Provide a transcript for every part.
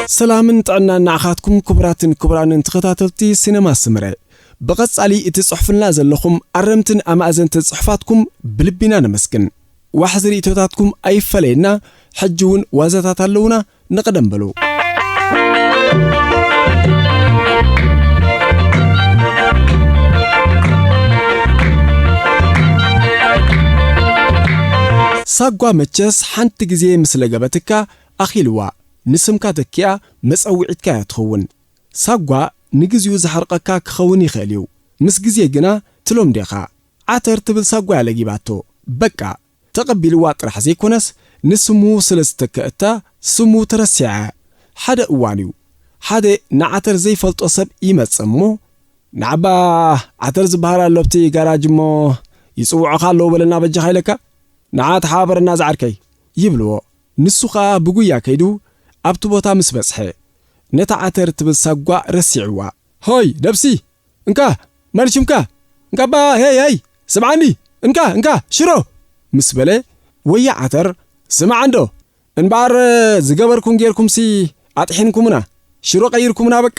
ሰላምን ጥዕናን ንዓኻትኩም ክቡራትን ክቡራንን ተኸታተልቲ ሲነማ ስምረ። ብቐጻሊ እቲ ጽሑፍልና ዘለኹም ኣረምትን ኣማእዘንትን ጽሑፋትኩም ብልቢና ነመስግን። ዋሕዚ ርእይቶታትኩም ኣይፈለየና። ሕጂ እውን ዋዛታት ኣለውና፣ ንቐደም በሉ። ሳጓ መቸስ ሓንቲ ግዜ ምስ ለገበትካ ኣኺልዋ፣ ንስምካ ተኪኣ መጸውዒትካ እያ ትኸውን። ሳጓ ንግዜኡ ዘሕርቐካ ክኸውን ይኽእል እዩ። ምስ ግዜ ግና ትለምዶ ኢኻ። ዓተር ትብል ሳጓ እያ ለጊባቶ። በቃ፣ ተቐቢልዋ ጥራሕ ዘይኮነስ፣ ንስሙ ስለ ዝተከእታ ስሙ ተረሲዓ። ሓደ እዋን እዩ፣ ሓደ ንዓተር ዘይፈልጦ ሰብ ይመጽእ እሞ፣ "ንዓባ ዓተር ዝበሃል ኣሎ ኣብቲ ጋራጅ እሞ ይጽውዑኻ ኣለዉ በለና በጃኻ ኢለካ፣ ንዓ ተሓባበረና ዝዓርከይ" ይብልዎ። ንሱ ኸኣ ብጉያ ከይዱ ኣብቲ ቦታ ምስ በጽሐ፣ ነታ ዓተር ትብል ሳጓ ረሲዕዋ። "ሆይ ደብሲ፣ እንካ፣ መን ሽምካ? እንካባ፣ ሄይ፣ ሄይ፣ ስምዓኒ፣ እንካ፣ እንካ፣ ሽሮ!" ምስ በለ፣ ወያ ዓተር፣ "ስማዕ እንዶ፣ እንበኣር ዝገበርኩም ጌርኩምሲ ኣጥሒንኩምና፣ ሽሮ ቀይርኩምና በቃ!"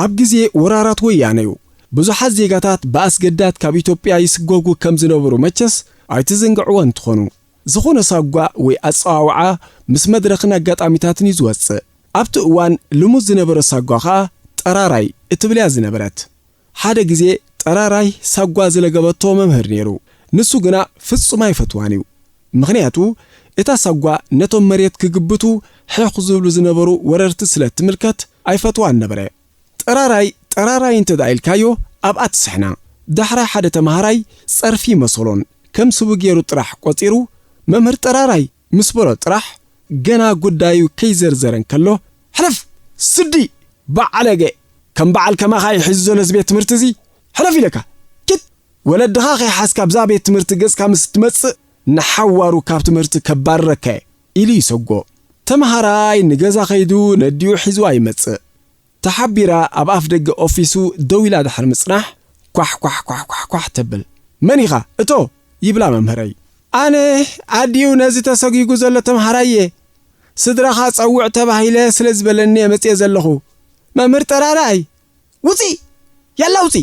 ኣብ ግዜ ወራራት ወያነ እዩ። ብዙሓት ዜጋታት ብኣስገዳድ ካብ ኢትዮጵያ ይስጎጉ ከም ዝነበሩ መቸስ ኣይትዘንግዕዎን ትኾኑ። ዝኾነ ሳጓ ወይ ኣጸዋውዓ ምስ መድረኽን ኣጋጣሚታትን እዩ ዝወጽእ። ኣብቲ እዋን ልሙድ ዝነበረ ሳጓ ኸኣ ጠራራይ እትብል እያ ዝነበረት። ሓደ ግዜ ጠራራይ ሳጓ ዝለገበቶ መምህር ነይሩ። ንሱ ግና ፍጹም ኣይፈትዋን እዩ። ምኽንያቱ፣ እታ ሳጓ ነቶም መሬት ክግብቱ ሕኽ ዝብሉ ዝነበሩ ወረርቲ ስለ እትምልከት ኣይፈትዋን ነበረ። ጠራራይ፣ ጠራራይ እንተ ደኣ ኢልካዮ፣ ኣብኣ ትስሕና። ዳሕራይ ሓደ ተማሃራይ ጸርፊ መሰሎን ከም ስቡ ገይሩ ጥራሕ ቆጺሩ፣ "መምህር ጠራራይ" ምስ በሎ ጥራሕ፣ ገና ጉዳዩ ከይዘርዘረ እንከሎ፣ "ሕለፍ! ስዲ! በዓለገ! ከም በዓል ከማኻ እዩ ሒዙ ዘሎ እዚ ቤት ትምህርቲ እዚ! ሕለፍ ኢለካ! ኪድ! ወለድኻ ከይሓዝካ ኣብዛ ቤት ትምህርቲ ገጽካ ምስ እትመጽእ፣ ንሓዋሩ ካብ ትምህርቲ ከባርረካ እየ!" ኢሉ ይሰጎ። ተማሃራይ ንገዛ ከይዱ ነዲኡ ሒዝዋ ይመጽእ። ተሓቢራ ኣብ ኣፍ ደገ ኦፊሱ ደው ኢላ ድሕሪ ምጽናሕ፣ ኳሕ፣ ኳሕ፣ ኳሕ፣ ኳሕ፣ ኳሕ ተብል። "መን ኢኻ? እቶ!" ይብላ መምህረይ። "ኣነ ኣዲኡ ነዚ ተሰጒጉ ዘሎ ተምሃራይ እየ። ስድራኻ ጸውዕ ተባሂለ ስለ ዝበለኒ እየ መጽየ ዘለኹ። መምህር ጠራራይ፣ ውጺ! ያላ ውጺ!"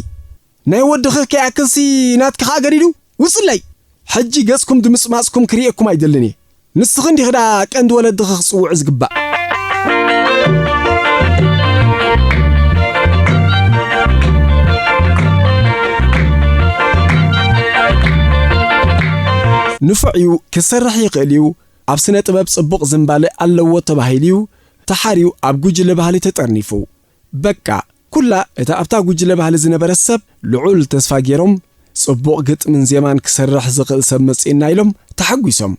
ናይ ወድኺ ከይኣክልሲ ናትኪ ኸኣ ገዲዱ ውጽለይ። ሕጂ ገጽኩም ድምጽማጽኩም ክርእየኩም ኣይደልን እየ። ንስኺ እንዲኺ ደኣ ቀንዲ ወለድኺ ክጽውዑ ዝግባእ። ንፉዕ እዩ፣ ክሰርሕ ይኽእል እዩ፣ ኣብ ስነ ጥበብ ጽቡቕ ዝንባለ ኣለዎ ተባሂሉ እዩ ተሓርዩ ኣብ ጉጅለ ባህሊ ተጠርኒፉ። በቃ፣ ኩላ እታ ኣብታ ጉጅለ ባህሊ ዝነበረት ሰብ ልዑል ተስፋ ገይሮም፣ ጽቡቕ ግጥምን ዜማን ክሰርሕ ዝኽእል ሰብ መጺኡና ኢሎም ተሓጒሶም።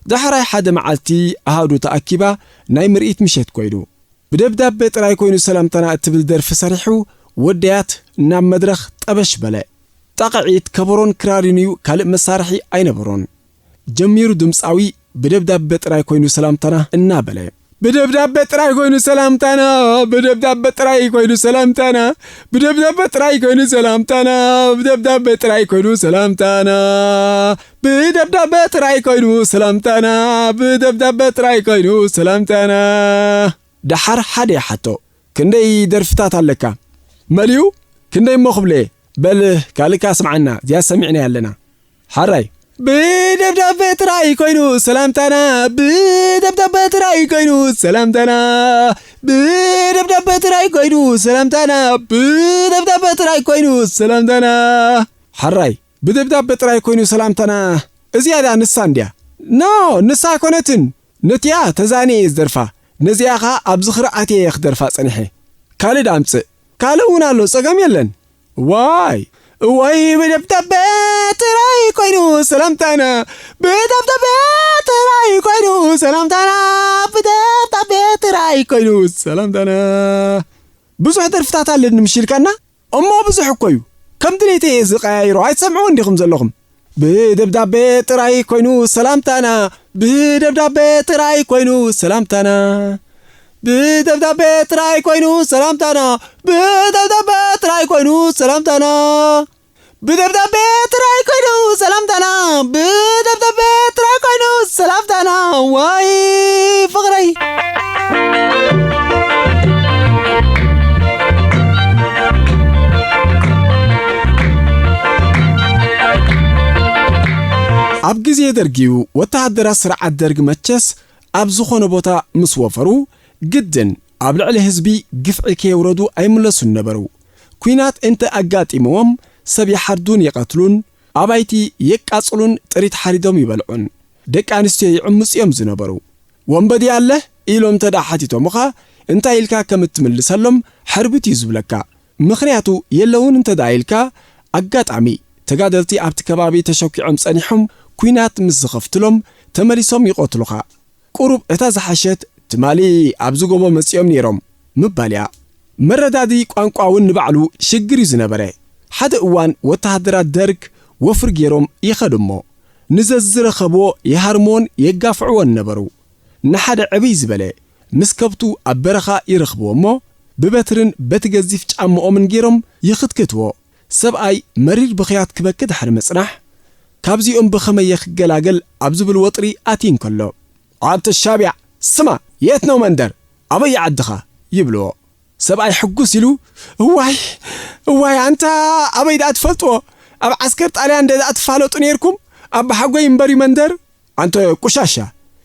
ዳሕራይ ሓደ መዓልቲ ኣሃዱ ተኣኪባ ናይ ምርኢት ምሸት ኮይኑ። ብደብዳበ ጥራይ ኮይኑ ሰላምታና እትብል ደርፊ ሰሪሑ፣ ወደያት ናብ መድረኽ ጠበሽ በለ። ጣቕዒት ከበሮን ክራርን እዩ፣ ካልእ መሳርሒ ኣይነበሮን። ጀሚሩ ድምጻዊ ብደብዳበ ጥራይ ኮይኑ ሰላምታና እናበለ። ብደብዳበ ጥራይ ኮይኑ ሰላምታና፣ ብደብዳበ ጥራይ ኮይኑ ሰላምታና፣ ብደብዳበ ጥራይ ኮይኑ ሰላምታና፣ ብደብዳበ ጥራይ ኮይኑ ሰላምታና፣ ብደብዳበ ጥራይ ኮይኑ ሰላምታና፣ ብደብዳበ ጥራይ ኮይኑ ሰላምታና። ደሓር ሓደ ይሓቶ፣ "ክንደይ ደርፍታት ኣለካ?" መሊኡ፣ "ክንደይ እሞ ክብለ? በል ካልእካ ስምዓና፣ እዚኣ ሰሚዕናያ ኣለና." ሓራይ፣ ብደብዳበ ጥራይ ኮይኑ ሰላምታና፣ ብደብዳበ ጥራይ ኮይኑ ሰላምታና፣ ብደብዳበ ጥራይ ኮይኑ ሰላምታና፣ ብደብዳበ ጥራይ ኮይኑ ሰላምታና። ሓራይ፣ ብደብዳበ ጥራይ ኮይኑ ሰላምታና፣ እዚኣ ደኣ ንሳ እንድያ። ኖ፣ ንሳ ኣይኮነትን። ነቲኣ ተዛንየ እየ ዝደርፋ። ነዚኣ ኸኣ ኣብ ዝኽሪ ኣትየ እየ ክደርፋ ጸኒሐ። ካልእ ደኣ ኣምጽእ። ካልእ እውን ኣሎ፣ ጸገም የለን። እዋይ፣ እዋይ፣ ብደብዳቤ ጥራይ ኮይኑ ሰላምታና፣ ብደብዳቤ ጥራይ ኮይኑ ሰላምታና፣ ብደብዳቤ ጥራይ ኮይኑ ሰላምታና። ብዙሕ ደርፍታት ኣለኒ ምሽ ኢልካና? እሞ ብዙሕ እኮ እዩ። ከም ድሌተይ እየ ዝቀያይሮ፣ ኣይትሰምዕዎ እንዲኹም ዘለኹም። ብደብዳቤ ጥራይ ኮይኑ ሰላምታና፣ ብደብዳቤ ጥራይ ኮይኑ ሰላምታና፣ ብደብዳቤ ጥራይ ኮይኑ ሰላምታና፣ ብደብዳቤ ጥራይ ኮይኑ ሰላምታና፣ ብደብዳቤ ጥራይ ኮይኑ ሰላምታና፣ ብደብዳቤ ጥራይ ኮይኑ ሰላምታና። ዋይ ፍቕረይ። ኣብ ግዜ ደርጊ እዩ፣ ወተሃደራት ስርዓት ደርግ መቸስ ኣብ ዝኾነ ቦታ ምስ ወፈሩ፣ ግድን ኣብ ልዕሊ ህዝቢ ግፍዒ ከየውረዱ ኣይምለሱን ነበሩ። ኲናት እንተ ኣጋጢምዎም፣ ሰብ ይሓርዱን ይቐትሉን፣ ኣባይቲ የቃጽሉን ጥሪት ሓሪዶም ይበልዑን። ደቂ ኣንስትዮ ይዕምጹ እዮም ዝነበሩ። "ወንበዴ ኣለህ?" ኢሎም እንተ ደኣ ሓቲቶምኻ፣ እንታይ ኢልካ ከም እትምልሰሎም ሕርብት እዩ ዝብለካ። ምኽንያቱ የለውን እንተ ደኣ ኢልካ፣ ኣጋጣሚ ተጋደልቲ ኣብቲ ከባቢ ተሸኲዖም ጸኒሖም ኲናት ምስ ዝኸፍትሎም፣ ተመሊሶም ይቐትሉኻ። ቁሩብ እታ ዝሓሸት ትማሊ ኣብዚ ጎቦ መጺኦም ነይሮም ምባል እያ። መረዳዲ ቋንቋ እውን ንባዕሉ ሽግር እዩ ዝነበረ። ሓደ እዋን ወተሃደራት ደርግ ወፍሪ ገይሮም ይኸዱ እሞ፣ ንዘዝረኸብዎ ይሃርምዎን የጋፍዕዎን ነበሩ። ንሓደ ዕብይ ዝበለ ምስ ከብቱ ኣብ በረኻ ይረኽብዎ እሞ፣ ብበትርን በቲ ገዚፍ ጫምኦምን ገይሮም ይኽትክትዎ። ሰብኣይ መሪር ብኽያት ክበኪ ድሕሪ ምጽናሕ፣ ካብዚኦም ብኸመይ እየ ክገላገል ኣብ ዝብል ወጥሪ ኣትዩ እንከሎ፣ "ዓብተ ሻቢያ፣ ስማ፣ የት ነው መንደር? ኣበይ ዓድኻ?" ይብልዎ። ሰብኣይ ሕጉስ ኢሉ፣ "እዋይ፣ እዋይ፣ ኣንታ ኣበይ ደኣ ትፈልጥዎ? ኣብ ዓስከር ጣልያን እንደ ደኣ ትፋለጡ ነይርኩም? ኣብ ሓጎይ እምበር እዩ መንደር?" "ኣንተ ቁሻሻ፣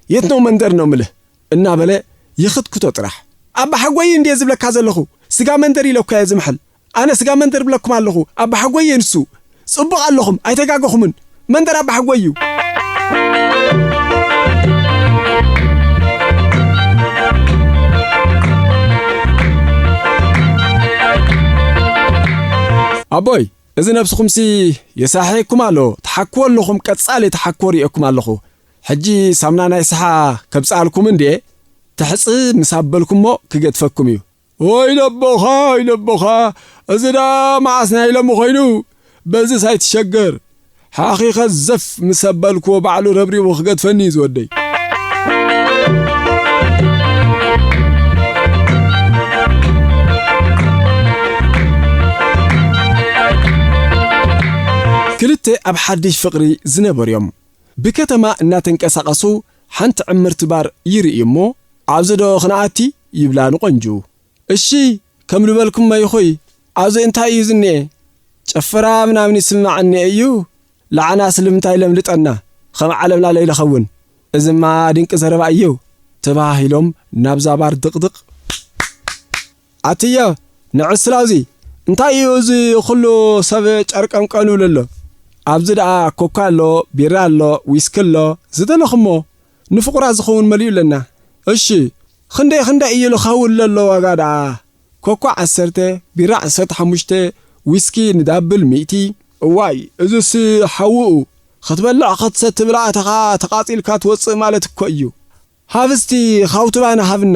የት ነው መንደር ነው ምልህ?" እናበለ ይኽትክቶ ጥራሕ። "ኣብ ሓጎይ እንድየ ዝብለካ ዘለኹ፣ ስጋ መንደር ኢለ እኮ እየ ዝምሕል። ኣነ ስጋ መንደር ብለኩም ኣለኹ፣ ኣባሓጎይ እየ ንሱ። ጽቡቕ ኣለኹም፣ ኣይተጋገኹምን። መንደር ኣባሓጎይ እዩ። ኣቦይ፣ እዚ ነብስኹምሲ የሳሕየኩም ኣሎ፣ ትሓክዎ ኣለኹም፣ ቀጻሊ ትሓክዎ ርእየኩም ኣለኹ። ሕጂ ሳምና ናይ ስሓ ከብጽኣልኩም እንድየ፣ ትሕጽ ምስ ኣበልኩሞ ክገድፈኩም እዩ። ወይ ለቦኻ፣ ወይ ለቦኻ፣ እዚ ደኣ መዓስ ናይ ሎሚ ኾይኑ? በዚስ ኣይትሸገር። ሓኺኸ ዘፍ ምስ ኣበልክዎ ባዕሉ ረብሪቡ ክገድፈኒ እዩ ዝወደይ። ክልተ ኣብ ሓድሽ ፍቕሪ ዝነበሩ እዮም። ብከተማ እናተንቀሳቐሱ ሓንቲ ዕምርቲ ባር ይርእዩ እሞ፣ "ኣብዚ ዶ ክንኣቲ?" ይብላ ንቖንጅኡ። "እሺ፣ ከም ዝበልኩሞ ይኹይ፣ ኣብዚ እንታይ እዩ ዝኒኤ? ጨፈራ ምናምን ይስማዕ እኒኤ እዩ። ለዓና ስለምንታይ ለምልጠና? ከም ዓለምና ለይለኸውን። እዝማ ድንቂ ዘረባ እዩ" ተባሂሎም ናብዛ ባር ድቕድቕ። "ኣትዮ፣ ንዕስል ኣብዚ። እንታይ እዩ እዚ ኩሉ ሰብ ጨርቀምቀም ይብል ኣሎ? ኣብዚ ደኣ ኮካ ኣሎ፣ ቢራ ኣሎ፣ ዊስኪ ኣሎ፣ ዝደለኹሞ ንፍቑራት ዝኸውን መሊኡ ኣለና። እሺ፣ ክንደይ ክንደይ እዩ ልኸውን ለሎ ዋጋ ደኣ? ኮካ ዓሰርተ፣ ቢራ ዓሰርተ ሓሙሽተ፣ ዊስኪ ንዳብል ሚእቲ። እዋይ፣ እዝስ ሓውኡ፣ ክትበልዕ ክትሰቲ ብላ ኣተኻ ተቓጺልካ ትወጽእ ማለት እኮ እዩ። ሃብ እስቲ ኻውትባና ሃብና።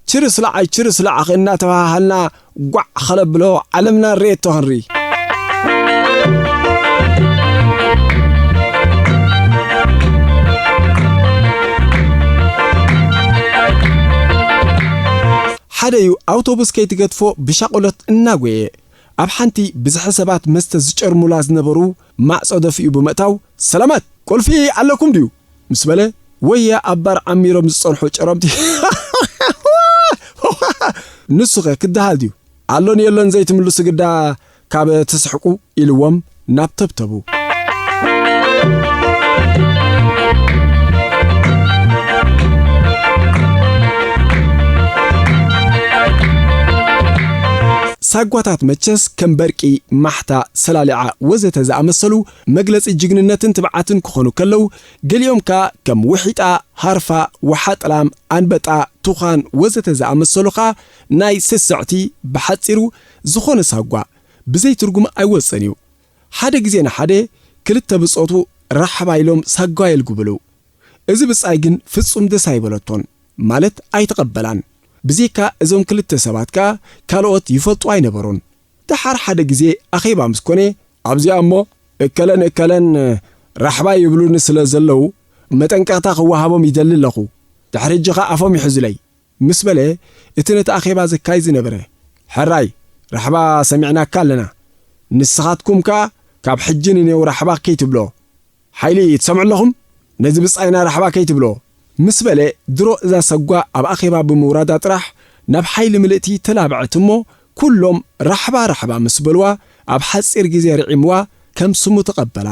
ችርስ ለዓይ፣ ችርስ ለዓኽ እናተባሃሃልና ጓዕ ኸለብሎ ዓለምና ሬቶ ክንርኢ። ሓደዩ ኣውቶቡስ ከይትገድፎ ብሻቕሎት እናጎየ፣ ኣብ ሓንቲ ብዝሒ ሰባት መስተ ዝጨርሙላ ዝነበሩ ማዕጾ ደፊኡ ብምእታው፣ "ሰላማት፣ ቁልፊ ኣለኩም ድዩ?" ምስ በለ፣ ወየ ኣብ ባር ዓሚሮም ዝጸንሑ ጨረምቲ። "ንሱኸ ክደሃል ድዩ? ኣሎን የሎን ዘይትምልሱ ግዳ ካብ ትስሕቁ" ኢልዎም ናብ ተብተቡ። ሳጓታት መቸስ ከም በርቂ፣ ማሕታ፣ ሰላሊዓ ወዘተ ዝኣመሰሉ መግለጺ ጅግንነትን ትብዓትን ክኾኑ ከለዉ፣ ገሊኦም ከኣ ከም ውሒጣ፣ ሃርፋ፣ ወሓጥላም፣ ኣንበጣ፣ ቱኻን ወዘተ ዝኣመሰሉ ከኣ ናይ ስስዕቲ፣ ብሓጺሩ፣ ዝኾነ ሳጓ ብዘይ ትርጉም ኣይወጽእን እዩ። ሓደ ግዜ ንሓደ ክልተ ብጾቱ ራሕባ ኢሎም ሳጓ የልጉብሉ። እዚ ብጻይ ግን ፍጹም ደስ ኣይበለቶን፣ ማለት ኣይተቐበላን። ብዘይካ እዞም ክልተ ሰባት ከኣ ካልኦት ይፈልጡ ኣይነበሩን። ደሓር ሓደ ግዜ ኣኼባ ምስ ኮነ፣ ኣብዚኣ እሞ እከለን እከለን ራሕባ ይብሉኒ ስለ ዘለዉ መጠንቀቕታ ክወሃቦም ይደሊ ኣለኹ። ድሕሪ ሕጂ ኸኣ ኣፎም ይሕዙለይ። ምስ በለ፣ እቲ ነቲ ኣኼባ ዘካይ ዝነበረ፣ "ሕራይ፣ ራሕባ ሰሚዕናካ ኣለና። ንስኻትኩም ከኣ ካብ ሕጂ ንኔው ራሕባ ከይትብሎ። ሓይሊ ትሰምዑ ኣለኹም? ነዚ ብጻይና ራሕባ ከይትብሎ" ምስ በለ፣ ድሮ እዛ ሰጓ ኣብ ኣኼባ ብምውራዳ ጥራሕ ናብ ሓይሊ ምልእቲ ተላብዐት እሞ፣ ኩሎም ራሕባ ራሕባ ምስ በልዋ፣ ኣብ ሓጺር ግዜ ርዒምዋ፣ ከም ስሙ ተቐበላ።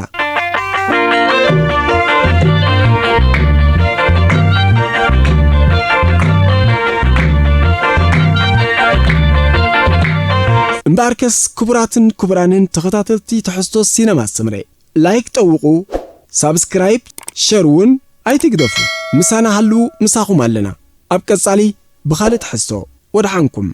እምበኣርከስ ክቡራትን ክቡራንን ተኸታተልቲ ትሕዝቶ ሲነማ ሰምረ፣ ላይክ ጠውቑ፣ ሳብስክራይብ፣ ሸር እውን ኣይትግደፉ። ምሳና ሃልዉ፣ ምሳኹም ኣለና። ኣብ ቀጻሊ ብኻልእ ትሕዝቶ ወድሓንኩም።